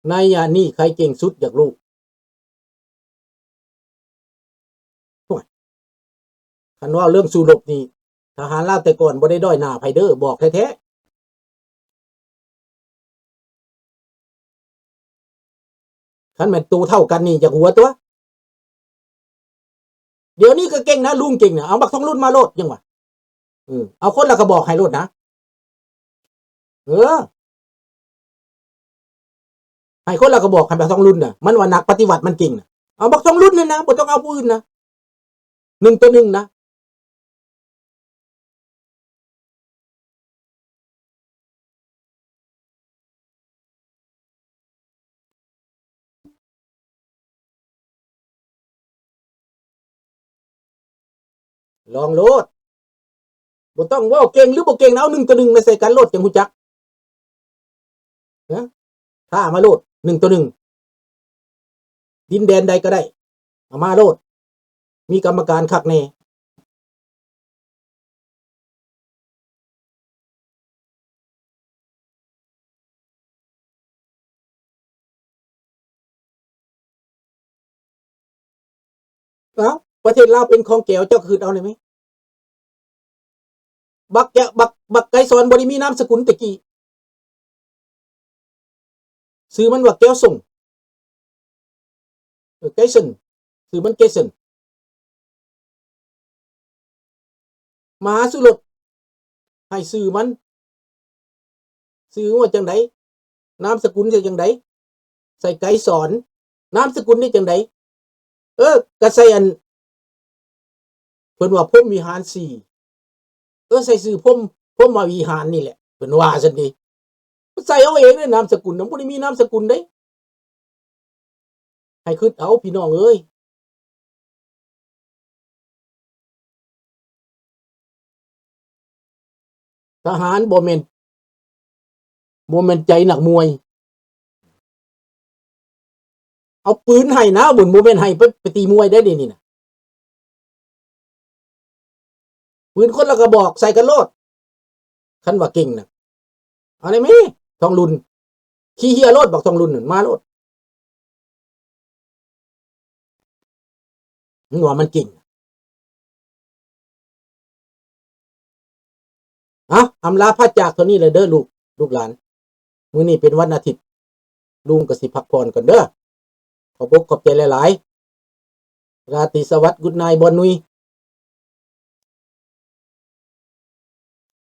ໄລຍະນີ້ໃຜເກັ່ງສຸດຢາກຮູ້. ໂອ້ຍ ຄັນເວົ້າເລື່ອງສູ້ລົບນີ້ ທະຫານລາວແຕ່ກ່ອນບໍ່ໄດ້ດ້ອຍໜ້າໃຜເດີ້ ບອກແທ້ໆ. ຄັນແມ່ນໂຕເທົ່າກັນນີ້ຢາກຫົວຕົວະ. ດຽວນີ້ກໍເກັ່ງນະ ລຸງເກັ່ງນະ ເອົາບັກທອງລຸນມາໂລດ ຍັງວ່າ ເອີ ເອົາຄົນລະກະບອກໃຫ້ໂລດນະ ເອີ ໃຫ້ຄົນລະກະບອກ ໃຫ້ບັກທອງລຸນນະ ມັນວ່ານັກປະຕິວັດ ມັນເກັ່ງນະ ເອົາບັກທອງລຸນນັ້ນນະ ບໍ່ຕ້ອງເອົາຜູ້ອື່ນນະ ໜຶ່ງຕໍ່ໜຶ່ງນະ. ລອງໂລດ ບໍ່ຕ້ອງເວົ້າເກັ່ງຫຼືບໍ່ເກັ່ງນະ ເອົາໜຶ່ງຕໍ່ໜຶ່ງມາໃສ່ກັນໂລດ ຈັ່ງຮູ້ຈັກ ຮະ ທ້າມາໂລດ ໜຶ່ງຕໍ່ໜຶ່ງ ດິນແດນໃດກໍໄດ້ ເອົາມາໂລດ ມີກຳມະການຄັກແນ່. ເອົ້າ ປະເທດລາວເປັນຂອງແກວ ເຈົ້າຄຶດເອົາໄດ້ໄໝ? ບັກແກ ບັກ ບັກໄກສອນບໍ່ໄດ້ມີນາມສະກຸນແຕ່ກີ້ ຊື່ມັນວ່າແກວສົງ ເອີ ໄກເຊິນ ຊື່ມັນໄກເຊິນ. ມະຫາສຸລົດ ໃຫ້ຊື່ມັນ ຊື່ວ່າຈັ່ງໃດ? ນາມສະກຸນໃສ່ຈັ່ງໃດ? ໃສ່ໄກສອນ ນາມສະກຸນນີ້ຈັ່ງໃດ? ເອີ ກະໃສ່ອັນ ເພິ່ນວ່າພົມວິຫານສີ່ ເອີ ໃສ່ຊື່ພົມ ພົມມະວິຫານນີ້ແຫຼະ ເພິ່ນວ່າຊັ້ນເດ. ໃສ່ເອົາເອງເດ້ ນາມສະກຸນນະ ບໍ່ໄດ້ມີນາມສະກຸນເດ້ ໃຫ້ຄຶດເອົາພີ່ນ້ອງເອີຍ. ທະຫານບໍ່ແມ່ນ ບໍ່ແມ່ນໃຈນັກມວຍ ເອົາປືນໃຫ້ນະ ບໍ່ ບໍ່ແມ່ນໃຫ້ໄປ ໄປຕີມວຍໄດ້ເດນີ້ນະ. ປືນຄົນລະກະບອກໃສ່ກັນໂລດ ຄັນວ່າເກັ່ງນະ. ເອົາໄດ້ແມ ທອງລຸນ ຂີ້ເຫຍໂລດ ບັກທອງລຸນນັ້ນ ມາໂລດ ມຶງວ່າມັນເກັ່ງ. ເອົ້າ ອຳລາພາຈາກເທົ່ານີ້ແຫຼະເດີລູກ ລູກຫຼານ ມື້ນີ້ເປັນວັນອາທິດ ລຸງກໍຊິພັກຜ່ອນກ່ອນເດີ. ຂອບອົກຂອບໃຈຫຼາຍໆ ລາຕີສະຫວັດ Good night ບ່ອນນຸຍ.